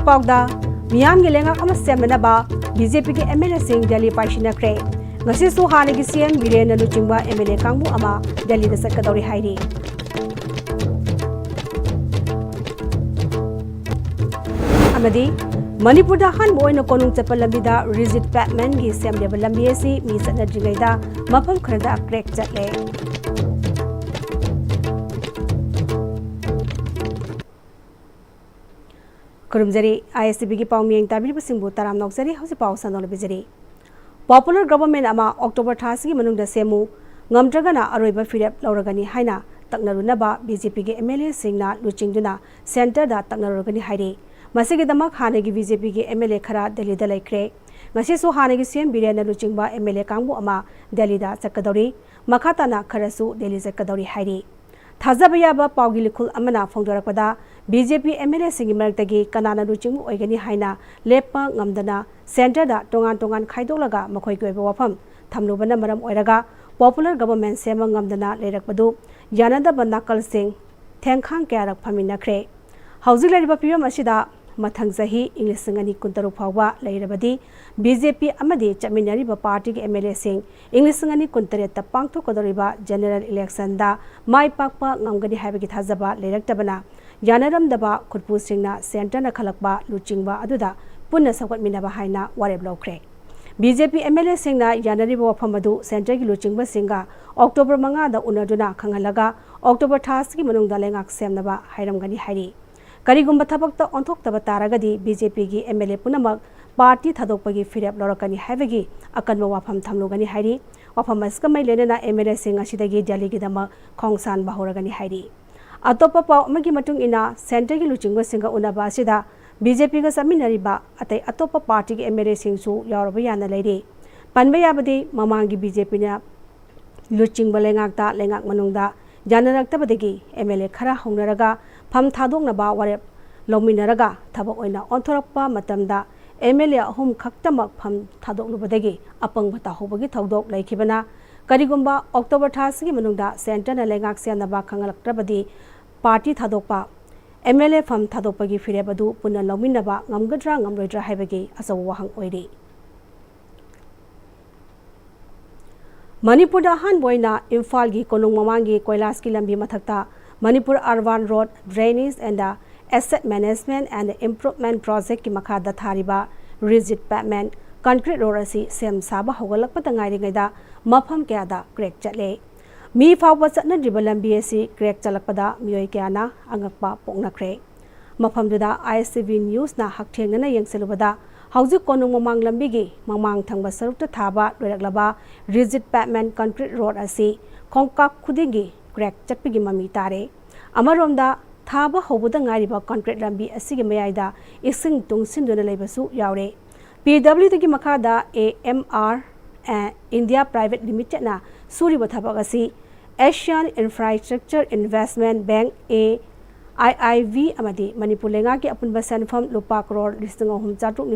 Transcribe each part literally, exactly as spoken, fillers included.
ꯄꯥꯎꯗ, ꯃꯤꯌꯥꯝꯒꯤ ꯂꯩꯉꯥꯛ ꯑꯃ ꯁꯦꯝꯅꯅꯕ ꯕꯤ ꯖꯦ ꯄꯤꯒꯤ ꯑꯦꯝ ꯑꯦꯜ ꯑꯦꯁꯤꯡ ꯗꯦꯜꯂꯤ ꯄꯥꯏꯁꯤꯟꯅꯈ꯭ꯔꯦ꯫ ꯉꯁꯤꯁꯨ ꯍꯥꯟꯅꯒꯤ ꯁꯤ ꯑꯦꯝ ꯕꯤꯔꯦꯟꯅ ꯂꯨꯆꯤꯡꯕ ꯑꯦꯝ ꯑꯦꯜ ꯑꯦ ꯀꯥꯡꯕꯨ ꯑꯃ ꯗꯦꯜꯂꯤꯗ ꯆꯠꯀꯗꯧꯔꯤ ꯍꯥꯏꯔꯤ꯫ ꯑꯃꯗꯤ ꯃꯅꯤꯄꯨꯔꯗ ꯑꯍꯥꯟꯕ ꯑꯣꯏꯅ ꯀꯣꯅꯨꯡ ꯆꯠꯄ ꯂꯝꯕꯤꯗ ꯔꯤꯖꯤꯠ ꯄꯦꯚꯃꯦꯟꯒꯤ ꯁꯦꯝꯂꯤꯕ ꯂꯝꯕꯤ ꯑꯁꯤ ꯃꯤ ꯆꯠꯅꯗ꯭ꯔꯤꯉꯩꯗ ꯃꯐꯝ ꯈꯔꯗ ꯀ꯭ꯔꯦꯛ ꯆꯠꯂꯦ꯫ ꯈꯨꯔꯨꯝꯖꯔꯤ, ꯑꯥꯏ ꯑꯦꯁ ꯇꯤ ꯚꯤꯒꯤ ꯄꯥꯎꯃꯤ ꯌꯦꯡ ꯇꯥꯕꯤꯔꯤꯕꯁꯤꯡꯕꯨ ꯇꯔꯥꯝꯅ ꯑꯣꯛꯆꯔꯤ꯫ ꯍꯧꯖꯤꯛ ꯄꯥꯎ ꯁꯟꯗꯣꯛꯅ ꯄꯤꯖꯔꯤ꯫ Popular government ꯑꯃ October ꯊꯥ ꯑꯁꯤꯒꯤ ꯃꯅꯨꯡꯗ ꯁꯦꯝꯃꯨ, ꯉꯝꯗ꯭ꯔꯒꯅ ꯑꯔꯣꯏꯕ ꯐꯤꯔꯦꯞ ꯂꯧꯔꯒꯅꯤ ꯍꯥꯏꯅ ꯇꯛꯅꯔꯨꯅꯕ ꯕꯤ ꯖꯦ ꯄꯤꯒꯤ ꯑꯦꯝ ꯑꯦꯜ ꯑꯦꯁꯤꯡꯅ ꯂꯨꯆꯤꯡꯗꯨꯅ centreꯗ ꯇꯛꯅꯔꯨꯔꯒꯅꯤ ꯍꯥꯏꯔꯤ꯫ ꯃꯁꯤꯒꯤꯗꯃꯛ ꯍꯥꯟꯅꯒꯤ ꯕꯤ ꯖꯦ ꯄꯤꯒꯤ ꯑꯦꯝ ꯑꯦꯜ ꯑꯦ ꯈꯔ ꯗꯦꯜꯂꯤꯗ ꯂꯩꯈ꯭ꯔꯦ꯫ ꯉꯁꯤꯁꯨ ꯍꯥꯟꯅꯒꯤ ꯁꯤ ꯑꯦꯝ ꯕꯤꯔꯦꯟꯅ ꯂꯨꯆꯤꯡꯕ ꯑꯦꯝ ꯑꯦꯜ ꯑꯦ ꯀꯥꯡꯕꯨ ꯑꯃ ꯗꯦꯜꯂꯤꯗ ꯆꯠꯀꯗꯧꯔꯤ꯫ ꯃꯈꯥ ꯇꯥꯅ ꯈꯔꯁꯨ ꯗꯦꯜꯂꯤ ꯆꯠꯀꯗꯧꯔꯤ ꯍꯥꯏꯔꯤ꯫ ꯊꯥꯖꯕ ꯌꯥꯕ ꯄꯥꯎꯒꯤ ꯂꯤꯈꯨꯜ ꯑꯃꯅ ꯐꯣꯡꯗꯣꯔꯛꯄꯗ, B J P M L ꯑꯦꯁꯤꯡꯒꯤ ꯃꯔꯛꯇꯒꯤ ꯀꯅꯥꯅ ꯂꯨꯆꯤꯡꯕ ꯑꯣꯏꯒꯅꯤ ꯍꯥꯏꯅ ꯂꯦꯞꯄ ꯉꯝꯗꯅ centreꯗ ꯇꯣꯉꯥꯟ ꯇꯣꯉꯥꯟ ꯈꯥꯏꯗꯣꯛꯂꯒ ꯃꯈꯣꯏꯒꯤ ꯑꯣꯏꯕ ꯋꯥꯐꯝ ꯊꯝꯂꯨꯕꯅ ꯃꯔꯝ ꯑꯣꯏꯔꯒ popular government ꯁꯦꯝꯕ ꯉꯝꯗꯅ ꯂꯩꯔꯛꯄꯗꯨ ꯌꯥꯅꯗꯕ ꯅꯥꯀꯜꯁꯤꯡ ꯊꯦꯡꯈꯥꯡ ꯀꯌꯥꯔꯛ ꯐꯝꯃꯤꯟꯅꯈ꯭ꯔꯦ꯫ ꯍꯧꯖꯤꯛ ꯂꯩꯔꯤꯕ ꯐꯤꯕꯝ ꯑꯁꯤꯗ ꯃꯊꯪ ꯆꯍꯤ ꯏꯪ ꯂꯤꯁꯤꯡ ꯑꯅꯤ ꯀꯨꯟꯇꯔꯨꯛ ꯐꯥꯎꯕ ꯂꯩꯔꯕꯗꯤ ꯕꯤ ꯖꯦ ꯄꯤ ꯑꯃꯗꯤ ꯆꯠꯃꯤꯟꯅꯔꯤꯕ ꯄꯥꯔꯇꯤꯒꯤ ꯑꯦꯝ ꯑꯦꯜ ꯑꯦꯁꯤꯡ ꯏꯪ ꯂꯤꯁꯤꯡ ꯑꯅꯤ ꯀꯨꯟꯇꯔꯦꯠꯇ ꯄꯥꯡꯊꯣꯛꯀꯗꯧꯔꯤꯕ general electionꯗ ꯃꯥꯏ ꯄꯥꯛꯄ ꯉꯝꯒꯅꯤ ꯍꯥꯏꯕꯒꯤ ꯊꯥꯖꯕ ꯂꯩꯔꯛꯇꯕꯅ ꯌꯥꯅꯔꯝꯗꯕ ꯈꯨꯠꯄꯨꯁꯤꯡꯅ centreꯅ ꯈꯜꯂꯛꯄ ꯂꯨꯆꯤꯡꯕ ꯑꯗꯨꯗ ꯄꯨꯟꯅ ꯁꯧꯒꯠꯃꯤꯟꯅꯕ ꯍꯥꯏꯅ ꯋꯥꯔꯦꯞ ꯂꯧꯈ꯭ꯔꯦ꯫ B J P M L ꯑꯦꯁꯤꯡꯅ ꯌꯥꯅꯔꯤꯕ ꯋꯥꯐꯝ ꯑꯗꯨ centreꯒꯤ ꯂꯨꯆꯤꯡꯕꯁꯤꯡꯒ October ꯃꯉꯥꯗ ꯎꯅꯗꯨꯅ ꯈꯪꯍꯜꯂꯒ October ꯊꯥ ꯑꯁꯤꯒꯤ ꯃꯅꯨꯡꯗ ꯂꯩꯉꯥꯛ ꯁꯦꯝꯅꯕ ꯍꯥꯏꯔꯝꯒꯅꯤ ꯍꯥꯏꯔꯤ꯫ ꯀꯔꯤꯒꯨꯝꯕ ꯊꯕꯛꯇ ꯑꯣꯟꯊꯣꯛꯇꯕ ꯇꯥꯔꯒꯗꯤ ꯕꯤ ꯖꯦ ꯄꯤꯒꯤ ꯑꯦꯝ ꯑꯦꯜ ꯑꯦ ꯄꯨꯝꯅꯃꯛ ꯄꯥꯔꯇꯤ ꯊꯥꯗꯣꯛꯄꯒꯤ ꯐꯤꯔꯦꯞ ꯂꯧꯔꯛꯀꯅꯤ ꯍꯥꯏꯕꯒꯤ ꯑꯀꯟꯕ ꯋꯥꯐꯝ ꯊꯝꯂꯨꯒꯅꯤ ꯍꯥꯏꯔꯤ꯫ ꯋꯥꯐꯝ ꯑꯁꯤꯒ ꯃꯔꯤ ꯂꯩꯅꯅ ꯑꯦꯝ ꯑꯦꯜ ꯑꯦꯁꯤꯡ ꯉꯁꯤꯗꯒꯤ ꯗꯦꯜꯂꯤꯒꯤꯗꯃꯛ ꯈꯣꯡꯁꯥꯟꯕ ꯍꯧꯔꯒꯅꯤ ꯍꯥꯏꯔꯤ꯫ ꯑꯇꯣꯞꯄ ꯄꯥꯎ ꯑꯃꯒꯤ ꯃꯇꯨꯡ ꯏꯟꯅ, centreꯒꯤ ꯂꯨꯆꯤꯡꯕꯁꯤꯡꯒ ꯎꯅꯕ ꯑꯁꯤꯗ ꯕꯤ ꯖꯦ ꯄꯤꯒ ꯆꯠꯃꯤꯟꯅꯔꯤꯕ ꯑꯇꯩ ꯑꯇꯣꯞꯄ ꯄꯥꯔꯇꯤꯒꯤ ꯑꯦꯝ ꯑꯦꯜ ꯑꯦꯁꯤꯡꯁꯨ ꯌꯥꯎꯔꯕ ꯌꯥꯅ ꯂꯩꯔꯤ꯫ ꯄꯟꯕ ꯌꯥꯕꯗꯤ, ꯃꯃꯥꯡꯒꯤ ꯕꯤ ꯖꯦ ꯄꯤꯅ ꯂꯨꯆꯤꯡꯕ ꯂꯩꯉꯥꯛꯇ ꯂꯩꯉꯥꯛ ꯃꯅꯨꯡꯗ ꯌꯥꯅꯔꯛꯇꯕꯗꯒꯤ ꯑꯦꯝ ꯑꯦꯜ ꯑꯦ ꯈꯔ ꯍꯧꯅꯔꯒ ꯐꯝ ꯊꯥꯗꯣꯛꯅꯕ ꯋꯥꯔꯦꯞ ꯂꯧꯃꯤꯟꯅꯔꯒ ꯊꯕꯛ ꯑꯣꯏꯅ ꯑꯣꯟꯊꯣꯔꯛꯄ ꯃꯇꯝꯗ ꯑꯦꯝ ꯑꯦꯜ ꯑꯦ ꯑꯍꯨꯝ ꯈꯛꯇꯃꯛ ꯐꯝ ꯊꯥꯗꯣꯛꯂꯨꯕꯗꯒꯤ ꯑꯄꯪꯕ ꯇꯥꯍꯧꯕꯒꯤ ꯊꯧꯗꯣꯛ ꯂꯩꯈꯤꯕꯅ, ꯀꯔꯤꯒꯨꯝꯕ October ꯊꯥ ꯑꯁꯤꯒꯤ ꯃꯅꯨꯡꯗ centreꯅ ꯂꯩꯉꯥꯛ ꯁꯦꯝꯅꯕ ꯈꯪꯍꯜꯂꯛꯇ꯭ꯔꯕꯗꯤ ꯄꯥꯔꯇꯤ ꯊꯥꯗꯣꯛꯄ ꯑꯦꯝ ꯑꯦꯜ ꯑꯦ ꯐꯝ ꯊꯥꯗꯣꯛꯄꯒꯤ ꯐꯤꯔꯦꯞ ꯑꯗꯨ ꯄꯨꯟꯅ ꯂꯧꯃꯤꯟꯅꯕ ꯉꯝꯒꯗ꯭ꯔꯥ ꯉꯝꯂꯣꯏꯗ꯭ꯔꯥ ꯍꯥꯏꯕꯒꯤ ꯑꯆꯧꯕ ꯋꯥꯍꯪ ꯑꯣꯏꯔꯤ꯫ ꯃꯅꯤꯄꯨꯔꯗ ꯑꯍꯥꯟꯕ ꯑꯣꯏꯅ ꯏꯝꯐꯥꯜꯒꯤ ꯀꯣꯅꯨꯡ ꯃꯃꯥꯡꯒꯤ ꯀꯣꯏꯂꯥꯁꯀꯤ ꯂꯝꯕꯤ ꯃꯊꯛꯇ Manipur Urban Road Drainage and Asset Management and Improvement Projectꯀꯤ ꯃꯈꯥꯗ ꯊꯥꯔꯤꯕ rigid pavement concrete road ꯑꯁꯤ ꯁꯦꯝ ꯁꯥꯕ ꯍꯧꯒꯠꯂꯛꯄꯗ ꯉꯥꯏꯔꯤꯉꯩꯗ ꯃꯐꯝ ꯀꯌꯥꯗ crack ꯆꯠꯂꯦ꯫ ꯃꯤ ꯐꯥꯎꯕ ꯆꯠꯅꯗ꯭ꯔꯤꯕ ꯂꯝꯕꯤ ꯑꯁꯤ crack ꯆꯠꯂꯛꯄꯗ ꯃꯤꯑꯣꯏ ꯀꯌꯥꯅ ꯑꯉꯛꯄ ꯄꯣꯛꯅꯈ꯭ꯔꯦ꯫ ꯃꯐꯝꯗꯨꯗ I S T V Newsꯅ ꯍꯛꯊꯦꯡꯅꯅ ꯌꯦꯡꯁꯤꯜꯂꯨꯕꯗ, ꯍꯧꯖꯤꯛ ꯀꯣꯅꯨꯡ ꯃꯃꯥꯡ ꯂꯝꯕꯤꯒꯤ ꯃꯃꯥꯡ ꯊꯪꯕ ꯁꯔꯨꯛꯇ ꯊꯥꯕ ꯂꯣꯏꯔꯛꯂꯕ rigid pavement concrete road ꯑꯁꯤ ꯈꯣꯡꯀꯥꯞ ꯈꯨꯗꯤꯡꯒꯤ crack ꯆꯠꯄꯒꯤ ꯃꯃꯤ ꯇꯥꯔꯦ꯫ ꯑꯃꯔꯣꯝꯗ, ꯊꯥꯕ ꯍꯧꯕꯗ ꯉꯥꯏꯔꯤꯕ concrete ꯂꯝꯕꯤ ꯑꯁꯤꯒꯤ ꯃꯌꯥꯏꯗ ꯏꯁꯤꯡ ꯇꯨꯡꯁꯤꯟꯗꯨꯅ ꯂꯩꯕꯁꯨ ꯌꯥꯎꯔꯦ꯫ P W Dꯒꯤ ꯃꯈꯥꯗ A M R, A, India Private Limitedꯅ ꯁꯨꯔꯤꯕ ꯊꯕꯛ ꯑꯁꯤ Asian Infrastructure Investment Bank, A I I V, ꯑꯃꯗꯤ ꯃꯅꯤꯄꯨꯔ ꯂꯩꯉꯥꯛꯀꯤ ꯑꯄꯨꯟꯕ ꯁꯦꯟꯐꯝ ꯂꯨꯄꯥ ꯀꯔꯣꯔ ꯂꯤꯁꯤꯡ ꯑꯍꯨꯝ ꯆꯥꯇ꯭ꯔꯨꯛ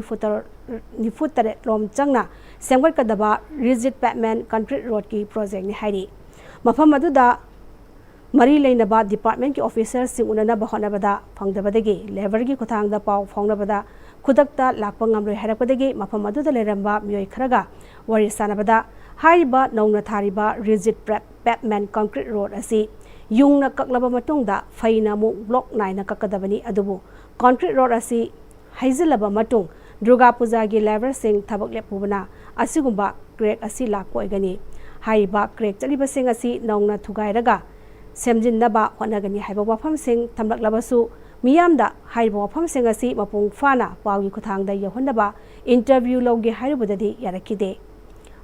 ꯅꯤꯐꯨ ꯇꯔꯦꯠ ꯂꯣꯝ ꯆꯪꯅ ꯁꯦꯝꯒꯠꯀꯗꯕ rigid pavement concrete roadꯀꯤ projectꯅꯤ ꯍꯥꯏꯔꯤ꯫ ꯃꯐꯝ ꯑꯗꯨꯗ ꯃꯔꯤ ꯂꯩꯅꯕ departmentꯀꯤ officerꯁꯤꯡ ꯎꯅꯅꯕ ꯍꯣꯠꯅꯕꯗ ꯐꯪꯗꯕꯗꯒꯤ labourꯒꯤ ꯈꯨꯠꯊꯥꯡꯗ ꯄꯥꯎ ꯐꯥꯎꯅꯕꯗ ꯈꯨꯗꯛꯇ ꯂꯥꯛꯄ ꯉꯝꯂꯣꯏ ꯍꯥꯏꯔꯛꯄꯗꯒꯤ ꯃꯐꯝ ꯑꯗꯨꯗ ꯂꯩꯔꯝꯕ ꯃꯤꯑꯣꯏ ꯈꯔꯒ ꯋꯥꯔꯤ ꯁꯥꯟꯅꯕꯗ ꯍꯥꯏꯔꯤꯕ ꯅꯧꯅ ꯊꯥꯔꯤꯕ rigid pavement concrete road ꯑꯁꯤ ꯌꯨꯡꯅ ꯀꯛꯂꯕ ꯃꯇꯨꯡꯗ ꯐꯩꯅ ꯑꯃꯨꯛ block ꯅꯥꯏꯅ ꯀꯛꯀꯗꯕꯅꯤ, ꯑꯗꯨꯕꯨ concrete road ꯑꯁꯤ ꯍꯩꯖꯤꯜꯂꯕ ꯃꯇꯨꯡ ꯗꯨꯔꯒꯥ ꯄꯨꯖꯥꯒꯤ labourꯁꯤꯡ ꯊꯕꯛ ꯂꯦꯞꯄꯨꯕꯅ ꯑꯁꯤꯒꯨꯝꯕ crack ꯑꯁꯤ ꯂꯥꯛꯄ ꯑꯣꯏꯒꯅꯤ꯫ ꯍꯥꯏꯔꯤꯕ crack ꯆꯠꯂꯤꯕꯁꯤꯡ ꯑꯁꯤ ꯅꯧꯅ ꯊꯨꯒꯥꯏꯔꯒ ꯁꯦꯝꯖꯤꯟꯅꯕ ꯍꯣꯠꯅꯒꯅꯤ ꯍꯥꯏꯕ ꯋꯥꯐꯝꯁꯤꯡ ꯊꯝꯂꯛꯂꯕꯁꯨ, ꯃꯤꯌꯥꯝꯗ ꯍꯥꯏꯔꯤꯕ ꯋꯥꯐꯝꯁꯤꯡ ꯑꯁꯤ ꯃꯄꯨꯡ ꯐꯥꯅ ꯄꯥꯎꯒꯤ ꯈꯨꯠꯊꯥꯡꯗ ꯌꯧꯍꯟꯅꯕ interview ꯂꯧꯒꯦ ꯍꯥꯏꯔꯨꯕꯗꯗꯤ ꯌꯥꯔꯛꯈꯤꯗꯦ꯫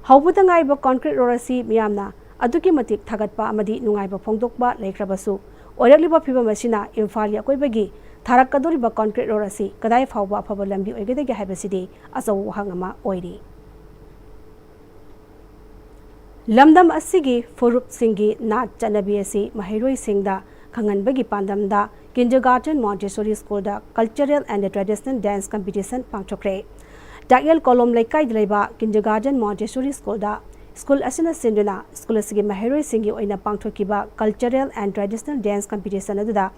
ꯍꯧꯕꯗ ꯉꯥꯏꯕ concrete road ꯑꯁꯤ ꯃꯤꯌꯥꯝꯅ ꯑꯗꯨꯛꯀꯤ ꯃꯇꯤꯛ ꯊꯥꯒꯠꯄ ꯑꯃꯗꯤ ꯅꯨꯡꯉꯥꯏꯕ ꯐꯣꯡꯗꯣꯛꯄ ꯂꯩꯈ꯭ꯔꯕꯁꯨ, ꯑꯣꯏꯔꯛꯂꯤꯕ ꯐꯤꯕꯝ ꯑꯁꯤꯅ ꯏꯝꯐꯥꯜꯒꯤ ꯑꯀꯣꯏꯕꯒꯤ ꯊꯥꯔꯛꯀꯗꯧꯔꯤꯕ concrete road ꯑꯁꯤ ꯀꯗꯥꯏ ꯐꯥꯎꯕ ꯑꯐꯕ ꯂꯝꯕꯤ ꯑꯣꯏꯒꯗꯒꯦ ꯍꯥꯏꯕꯁꯤꯗꯤ ꯑꯆꯧꯕ ꯋꯥꯍꯪ ꯑꯃ ꯑꯣꯏꯔꯤ꯫ ꯂꯝꯗꯝ ꯑꯁꯤꯒꯤ ꯐꯨꯔꯨꯞꯁꯤꯡꯒꯤ ꯅꯥꯠ ꯆꯠꯅꯕꯤ ꯑꯁꯤ ꯃꯍꯩꯔꯣꯏꯁꯤꯡꯗ ꯈꯪꯍꯟꯕꯒꯤ ꯄꯥꯟꯗꯝꯗ Kindergarten Montessori Schoolꯗ Cultural and Traditional Dance Competition ꯄꯥꯡꯊꯣꯛꯈ꯭ꯔꯦ꯫ ꯇꯥꯛꯌꯦꯜ ꯀꯣꯂꯣꯝ ꯂꯩꯀꯥꯏꯗ ꯂꯩꯕ Kindergarten Montessori Schoolꯗ school ꯑꯁꯤꯅ ꯁꯤꯟꯗꯨꯅ school ꯑꯁꯤꯒꯤ ꯃꯍꯩꯔꯣꯏꯁꯤꯡꯒꯤ ꯑꯣꯏꯅ ꯄꯥꯡꯊꯣꯛꯈꯤꯕ Cultural and Traditional Dance Competition ꯑꯗꯨꯗ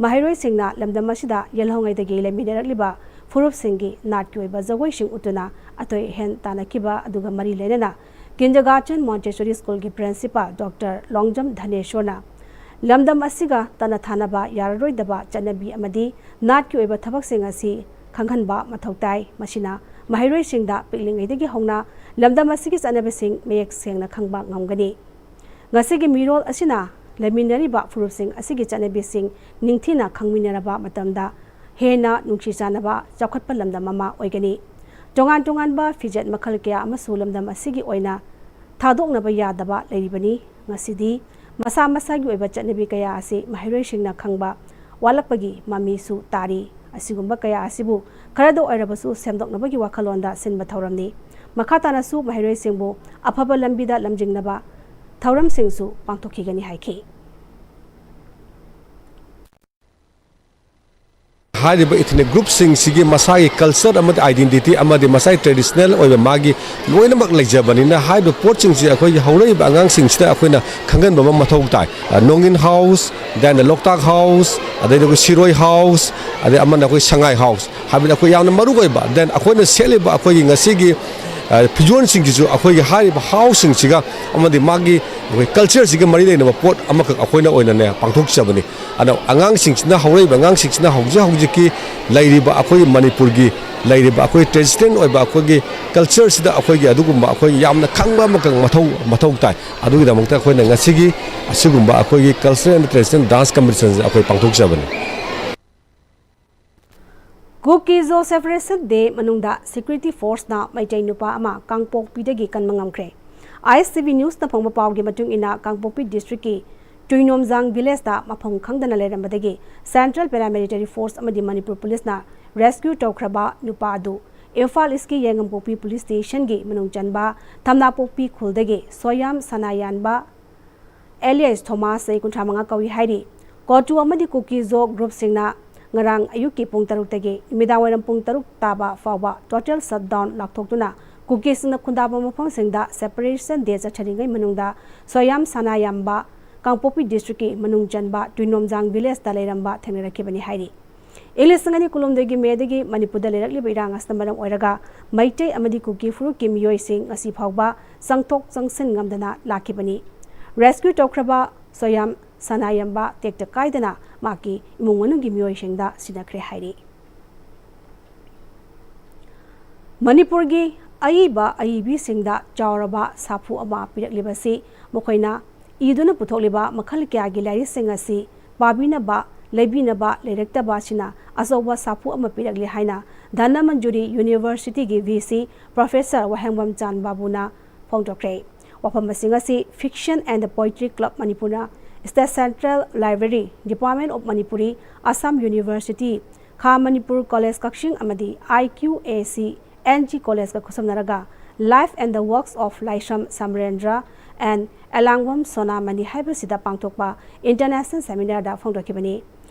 ꯃꯍꯩꯔꯣꯏꯁꯤꯡꯅ ꯂꯝꯗꯝ ꯑꯁꯤꯗ ꯌꯦꯜꯍꯧꯉꯩꯗꯒꯤ ꯂꯩꯃꯤꯟꯅꯔꯛꯂꯤꯕ ꯐꯨꯔꯨꯞꯁꯤꯡꯒꯤ ꯅꯥꯠꯀꯤ ꯑꯣꯏꯕ ꯖꯒꯣꯏꯁꯤꯡ ꯎꯠꯇꯨꯅ ꯑꯇꯣꯏ ꯑꯍꯦꯟ ꯇꯥꯟꯅꯈꯤꯕ ꯑꯗꯨꯒ ꯃꯔꯤ ꯂꯩꯅꯅ Kindergarten Montessori Schoolꯒꯤ principal Doctor Longjam ꯙꯅꯦꯁꯣꯔꯅ ꯂꯝꯗꯝ ꯑꯁꯤꯒ ꯇꯠꯅ ꯊꯥꯅꯕ ꯌꯥꯔꯔꯣꯏꯗꯕ ꯆꯠꯅꯕꯤ ꯑꯃꯗꯤ ꯅꯥꯠꯀꯤ ꯑꯣꯏꯕ ꯊꯕꯛꯁꯤꯡ ꯑꯁꯤ ꯈꯪꯍꯟꯕ ꯃꯊꯧ ꯇꯥꯏ꯫ ꯃꯁꯤꯅ ꯃꯍꯩꯔꯣꯏꯁꯤꯡꯗ ꯄꯤꯛꯂꯤꯉꯩꯗꯒꯤ ꯍꯧꯅ ꯂꯝꯗꯝ ꯑꯁꯤꯒꯤ ꯆꯠꯅꯕꯤꯁꯤꯡ ꯃꯌꯦꯛ ꯁꯦꯡꯅ ꯈꯪꯕ ꯉꯝꯒꯅꯤ꯫ ꯉꯁꯤꯒꯤ ꯃꯤꯔꯣꯜ ꯑꯁꯤꯅ ꯂꯩꯃꯤꯟꯅꯔꯤꯕ ꯐꯨꯔꯨꯞꯁꯤꯡ ꯑꯁꯤꯒꯤ ꯆꯠꯅꯕꯤꯁꯤꯡ ꯅꯤꯡꯊꯤꯅ ꯈꯪꯃꯤꯟꯅꯔꯕ ꯃꯇꯝꯗ ꯍꯦꯟꯅ ꯅꯨꯡꯁꯤ ꯆꯥꯟꯅꯕ ꯆꯥꯎꯈꯠꯄ ꯂꯝꯗꯝ ꯑꯃ ꯑꯣꯏꯒꯅꯤ꯫ ꯇꯣꯉꯥꯟ ꯇꯣꯉꯥꯟꯕ ꯐꯤꯖꯦꯠ ꯃꯈꯜ ꯀꯌꯥ ꯑꯃꯁꯨ ꯂꯝꯗꯝ ꯑꯁꯤꯒꯤ ꯑꯣꯏꯅ ꯊꯥꯗꯣꯛꯅꯕ ꯌꯥꯗꯕ ꯂꯩꯔꯤꯕꯅꯤ꯫ ꯉꯁꯤꯗꯤ ꯃꯁꯥ ꯃꯁꯥꯒꯤ ꯑꯣꯏꯕ ꯆꯠꯅꯕꯤ ꯀꯌꯥ ꯑꯁꯤ ꯃꯍꯩꯔꯣꯏꯁꯤꯡꯅ ꯈꯪꯕ ꯋꯥꯠꯂꯛꯄꯒꯤ ꯃꯃꯤꯁꯨ ꯇꯥꯔꯤ꯫ ꯑꯁꯤꯒꯨꯝꯕ ꯀꯌꯥ ꯑꯁꯤꯕꯨ ꯈꯔꯗ ꯑꯣꯏꯔꯕꯁꯨ ꯁꯦꯝꯗꯣꯛꯅꯕꯒꯤ ꯋꯥꯈꯜꯂꯣꯟꯗ ꯁꯤꯟꯕ ꯊꯧꯔꯝꯅꯤ꯫ ꯃꯈꯥ ꯇꯥꯅꯁꯨ ꯃꯍꯩꯔꯣꯏꯁꯤꯡꯕꯨ ꯑꯐꯕ ꯂꯝꯕꯤꯗ ꯂꯝꯖꯤꯡꯅꯕ ꯊꯧꯔꯝꯁꯤꯡꯁꯨ ꯄꯥꯡꯊꯣꯛꯈꯤꯒꯅꯤ ꯍꯥꯏꯈꯤ꯫ ꯍꯥꯏꯔꯤꯕ ethnic groupꯁꯤꯡꯁꯤꯒꯤ ꯃꯁꯥꯒꯤ culture ꯑꯃꯗꯤ identity ꯑꯃꯗꯤ ꯃꯁꯥꯒꯤ traditional ꯑꯣꯏꯕ ꯃꯥꯒꯤ ꯂꯣꯏꯅꯃꯛ ꯂꯩꯖꯕꯅꯤꯅ, ꯍꯥꯏꯔꯤꯕ ꯄꯣꯠꯁꯤꯡꯁꯤ ꯑꯩꯈꯣꯏꯒꯤ ꯍꯧꯔꯛꯏꯕ ꯑꯉꯥꯡꯁꯤꯡꯁꯤꯗ ꯑꯩꯈꯣꯏꯅ ꯈꯪꯍꯟꯕ ꯑꯃ ꯃꯊꯧ ꯇꯥꯏ꯫ ꯅꯣꯡꯏꯟ house, then ꯂꯣꯛꯇꯥꯛ house, ꯑꯗꯩꯗꯤ ꯑꯩꯈꯣꯏ ꯁꯤꯔꯣꯏ house, ꯑꯗꯩ ꯑꯃꯅ ꯑꯩꯈꯣꯏ ꯁꯉꯥꯏ house ꯍꯥꯏꯕꯗꯤ ꯑꯩꯈꯣꯏ ꯌꯥꯝꯅ ꯃꯔꯨ ꯑꯣꯏꯕ, then ꯑꯩꯈꯣꯏꯅ ꯁꯦꯠꯂꯤꯕ ꯑꯩꯈꯣꯏꯒꯤ ꯉꯁꯤꯒꯤ, ꯑ, ꯐꯤꯖꯣꯜꯁꯤꯡꯁꯤꯁꯨ ꯑꯩꯈꯣꯏꯒꯤ ꯍꯥꯏꯔꯤꯕ house ꯁꯤꯡꯁꯤꯒ ꯑꯃꯗꯤ ꯃꯥꯒꯤ ꯑꯩꯈꯣꯏ culture ꯁꯤꯒ ꯃꯔꯤ ꯂꯩꯅꯕ ꯄꯣꯠ ꯑꯃꯈꯛ ꯑꯩꯈꯣꯏꯅ ꯑꯣꯏꯅꯅꯦ ꯄꯥꯡꯊꯣꯛꯆꯕꯅꯤ꯫ ꯑꯗꯣ ꯑꯉꯥꯡꯁꯤꯡꯁꯤꯅ, ꯍꯧꯔꯛꯏꯕ ꯑꯉꯥꯡꯁꯤꯡꯁꯤꯅ ꯍꯧꯖꯤꯛ ꯍꯧꯖꯤꯛꯀꯤ ꯂꯩꯔꯤꯕ ꯑꯩꯈꯣꯏꯒꯤ ꯃꯅꯤꯄꯨꯔꯒꯤ ꯂꯩꯔꯤꯕ ꯑꯩꯈꯣꯏ traditional ꯑꯣꯏꯕ ꯑꯩꯈꯣꯏꯒꯤ culture ꯁꯤꯗ ꯑꯩꯈꯣꯏꯒꯤ ꯑꯗꯨꯒꯨꯝꯕ ꯑꯩꯈꯣꯏꯒꯤ ꯌꯥꯝꯅ ꯈꯪꯕ ꯑꯃꯈꯛ ꯃꯊꯧ, ꯃꯊꯧ ꯇꯥꯏ꯫ ꯑꯗꯨꯒꯤꯗꯃꯛꯇ ꯑꯩꯈꯣꯏꯅ ꯉꯁꯤꯒꯤ ꯑꯁꯤꯒꯨꯝꯕ ꯑꯩꯈꯣꯏꯒꯤ cultural and traditional dance competition ꯁꯦ ꯑꯩꯈꯣꯏ ꯄꯥꯡꯊꯣꯛꯆꯕꯅꯤ꯫ ꯀꯨꯀꯤ ꯖꯣ Separation Day ꯃꯅꯨꯡꯗ security force ꯅ ꯃꯩꯇꯩ ꯅꯨꯄꯥ ꯑꯃ ꯀꯥꯡꯄꯣꯛꯄꯤꯗꯒꯤ ꯀꯟꯕ ꯉꯝꯈ꯭ꯔꯦ꯫ ISTV News ꯅ ꯐꯪꯕ ꯄꯥꯎꯒꯤ ꯃꯇꯨꯡ ꯏꯟꯅ, ꯀꯥꯡꯄꯣꯛꯄꯤ district ꯀꯤ ꯇꯨꯏꯅꯣꯝꯖꯥꯡ village ꯇ ꯃꯐꯝ ꯈꯪꯗꯅ ꯂꯩꯔꯝꯕꯗꯒꯤ Central Paramilitary Force ꯑꯃꯗꯤ ꯃꯅꯤꯄꯨꯔ Police ꯅ rescue ꯇꯧꯈ꯭ꯔꯕ ꯅꯨꯄꯥ ꯑꯗꯨ ꯏꯝꯐꯥꯜ East ꯀꯤ ꯌꯥꯏꯉꯪꯄꯣꯛꯄꯤ Police Station ꯒꯤ ꯃꯅꯨꯡ ꯆꯟꯕ ꯊꯝꯅꯥꯄꯣꯛꯄꯤ ꯈꯨꯜꯗꯒꯤ ꯁꯣꯌꯥꯝ ꯁꯅꯥꯌꯥꯟꯕ alias ꯊꯣꯃꯥꯁ, ꯆꯍꯤ ꯀꯨꯟꯊ꯭ꯔꯥ ꯃꯉꯥ ꯀꯧꯏ ꯍꯥꯏꯔꯤ꯫ ꯀꯣꯇꯨ ꯑꯃꯗꯤ ꯀꯨꯀꯤ ꯖꯣ group ꯁꯤꯡꯅ ꯉꯔꯥꯡ ꯑꯌꯨꯛꯀꯤ ꯄꯨꯡ ꯇꯔꯨꯛꯇꯒꯤ ꯅꯨꯃꯤꯗꯥꯡꯋꯥꯏꯔꯝ ꯄꯨꯡ ꯇꯔꯨꯛ ꯇꯥꯕ ꯐꯥꯎꯕ total shutdown ꯂꯥꯎꯊꯣꯛꯇꯨꯅ ꯀꯨꯀꯤꯁꯤꯡꯅ ꯈꯨꯟꯗꯥꯕ ꯃꯐꯝꯁꯤꯡꯗ Separation Day ꯆꯠꯊꯔꯤꯉꯩ ꯃꯅꯨꯡꯗ ꯁꯣꯌꯥꯝ ꯁꯅꯥꯌꯥꯝꯕ ꯀꯥꯡꯄꯣꯛꯄꯤ ꯗꯤꯁꯇ꯭ꯔꯤꯛꯀꯤ ꯃꯅꯨꯡ ꯆꯟꯕ ꯇꯨꯏꯅꯣꯝꯖꯥꯡ ꯚꯤꯂꯦꯖꯇ ꯂꯩꯔꯝꯕ ꯊꯦꯡꯅꯔꯛꯈꯤꯕꯅꯤ ꯍꯥꯏꯔꯤ꯫ ꯏꯪ ꯂꯤꯁꯤꯡ ꯑꯅꯤ ꯀꯨꯟꯍꯨꯝꯗꯣꯏꯒꯤ ꯃꯦꯗꯒꯤ ꯃꯅꯤꯄꯨꯔꯗ ꯂꯩꯔꯛꯂꯤꯕ ꯏꯔꯥꯡ ꯑꯁꯤꯅ ꯃꯔꯝ ꯑꯣꯏꯔꯒ ꯃꯩꯇꯩ ꯑꯃꯗꯤ ꯀꯨꯀꯤ ꯐꯨꯔꯨꯞꯀꯤ ꯃꯤꯑꯣꯏꯁꯤꯡ ꯉꯁꯤ ꯐꯥꯎꯕ ꯆꯪꯊꯣꯛ ꯆꯪꯁꯤꯟ ꯉꯝꯗꯅ ꯂꯥꯛꯈꯤꯕꯅꯤ꯫ ꯔꯦꯁꯀ꯭ꯌꯨ ꯇꯧꯈ꯭ꯔꯕ ꯁꯣꯌꯥꯝ ꯁꯅꯥꯌꯝꯕ ꯇꯦꯛꯇ ꯀꯥꯏꯗꯅ ꯃꯍꯥꯛꯀꯤ ꯏꯃꯨꯡ ꯃꯅꯨꯡꯒꯤ ꯃꯤꯑꯣꯏꯁꯤꯡꯗ ꯁꯤꯟꯅꯈ꯭ꯔꯦ ꯍꯥꯏꯔꯤ꯫ ꯃꯅꯤꯄꯨꯔꯒꯤ ꯑꯏꯕ ꯑꯏꯕꯤꯁꯤꯡꯗ ꯆꯥꯎꯔꯕ ꯁꯥꯐꯨ ꯑꯃ ꯄꯤꯔꯛꯂꯤꯕꯁꯤ ꯃꯈꯣꯏꯅ ꯏꯗꯨꯅ ꯄꯨꯊꯣꯛꯂꯤꯕ ꯃꯈꯜ ꯀꯌꯥꯒꯤ ꯂꯥꯏꯔꯤꯛꯁꯤꯡ ꯑꯁꯤ ꯄꯥꯕꯤꯅꯕ, ꯂꯩꯕꯤꯅꯕ ꯂꯩꯔꯛꯇꯕ ꯑꯁꯤꯅ ꯑꯆꯧꯕ ꯁꯥꯐꯨ ꯑꯃ ꯄꯤꯔꯛꯂꯤ ꯍꯥꯏꯅ ꯙꯅꯃꯟꯖꯨꯔꯤ ꯌꯨꯅꯤꯚꯔꯁꯤꯇꯤꯒꯤ ꯚꯤ ꯁꯤ ꯄ꯭ꯔꯣꯐꯦꯁꯔ ꯋꯥꯍꯦꯡꯕꯝ ꯆꯥꯟ ꯕꯥꯕꯨꯅ ꯐꯣꯡꯗꯣꯛꯈ꯭ꯔꯦ꯫ ꯋꯥꯐꯝ ꯑꯁꯤꯡ ꯑꯁꯤ Fiction and Poetry Club ꯃꯅꯤꯄꯨꯔꯅ, State Central Library, Department of Manipuri, Assam University, ꯈꯥ ꯃꯅꯤꯄꯨꯔ ꯀꯣꯂꯦꯖ ꯀꯛꯆꯤꯡ ꯑꯃꯗꯤ ꯑꯥꯏ Q A C N G ꯀꯣꯂꯦꯖꯀ ꯈꯨꯠꯁꯝꯅꯔꯒ Life and the Works of Laishram Samarendra and Elangbam Sonamani ꯍꯥꯏꯕꯁꯤꯗ ꯄꯥꯡꯊꯣꯛꯄ ꯏꯟꯇꯔꯅꯦꯁꯅꯦꯜ ꯁꯦꯃꯤꯅꯥꯔꯗ ꯐꯣꯡꯗꯣꯛꯈꯤꯕꯅꯤ꯫